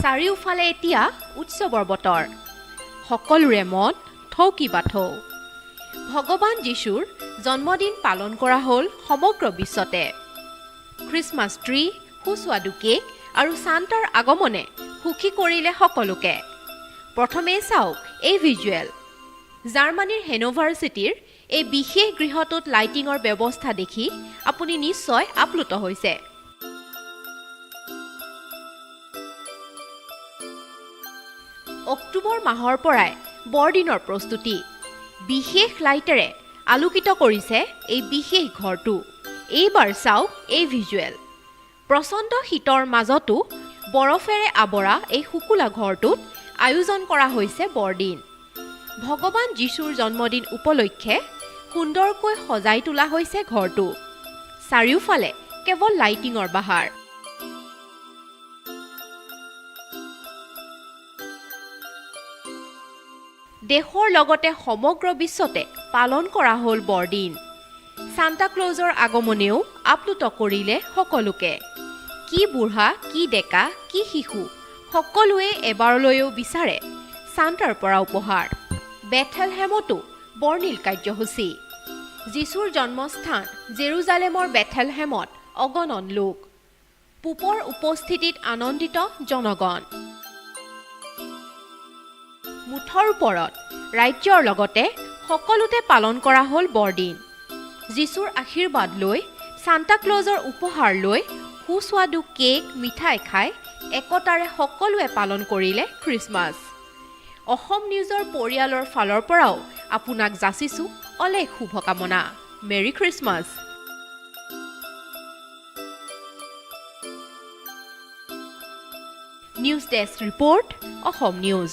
চাৰিওফালে এতিয়া উৎসৱৰ বতৰ। সকলোৰে মন থৌকি বাথৌ। ভগৱান যীশুৰ জন্মদিন পালন কৰা হ'ল সমগ্ৰ বিশ্বতে। খ্ৰীষ্টমাছ ট্ৰী, সুস্বাদু কেক আৰু ছান্তাৰ আগমনে সুখী কৰিলে সকলোকে। প্ৰথমেই চাওক এই ভিজুৱেল। জাৰ্মানীৰ হেনোভাৰ চিটিৰ এই বিশেষ গৃহটোত লাইটিঙৰ ব্যৱস্থা দেখি আপুনি নিশ্চয় আপ্লুত হৈছে। অক্টোবৰ মাহৰ পৰাই বৰদিনৰ প্ৰস্তুতি। বিশেষ লাইটেৰে আলোকিত কৰিছে এই বিশেষ ঘৰটো। এইবাৰ চাওক এই ভিজুৱেল। প্ৰচণ্ড শীতৰ মাজতো বৰফেৰে আৱৰা এই শুকুলা ঘৰটোত আয়োজন কৰা হৈছে বৰদিন। ভগৱান যীশুৰ জন্মদিন উপলক্ষে সুন্দৰকৈ সজাই তোলা হৈছে ঘৰটো। চাৰিওফালে কেৱল লাইটিঙৰ বাহাৰ। দেশৰ লগতে সমগ্ৰ বিশ্বতে পালন কৰা হ'ল বৰদিন। ছান্তাক্লজৰ আগমনেও আপ্লুত কৰিলে সকলোকে। কি বুঢ়া, কি ডেকা, কি শিশু, সকলোৱে এবাৰলৈও বিচাৰে ছান্তাৰ পৰা উপহাৰ। বেথেলহেমতো বৰ্ণিল কাৰ্যসূচী। যীশুৰ জন্মস্থান জেৰুজালেমৰ বেথেলহেমত অগণন লোক। পোপৰ উপস্থিতিত আনন্দিত জনগণ। মুঠৰ ওপৰত ৰাজ্যৰ লগতে সকলোতে পালন কৰা হ'ল বৰদিন। যীশুৰ আশীৰ্বাদ লৈ, ছান্তাক্লজৰ উপহাৰ লৈ, সুস্বাদু কেক মিঠাই খাই একতাৰে সকলোৱে পালন কৰিলে খ্ৰীষ্টমাছ। অসম নিউজৰ পৰিয়ালৰ ফালৰ পৰাও আপোনাক যাচিছোঁ অলেখ শুভকামনা। Merry Christmas. News desk report, Assam news.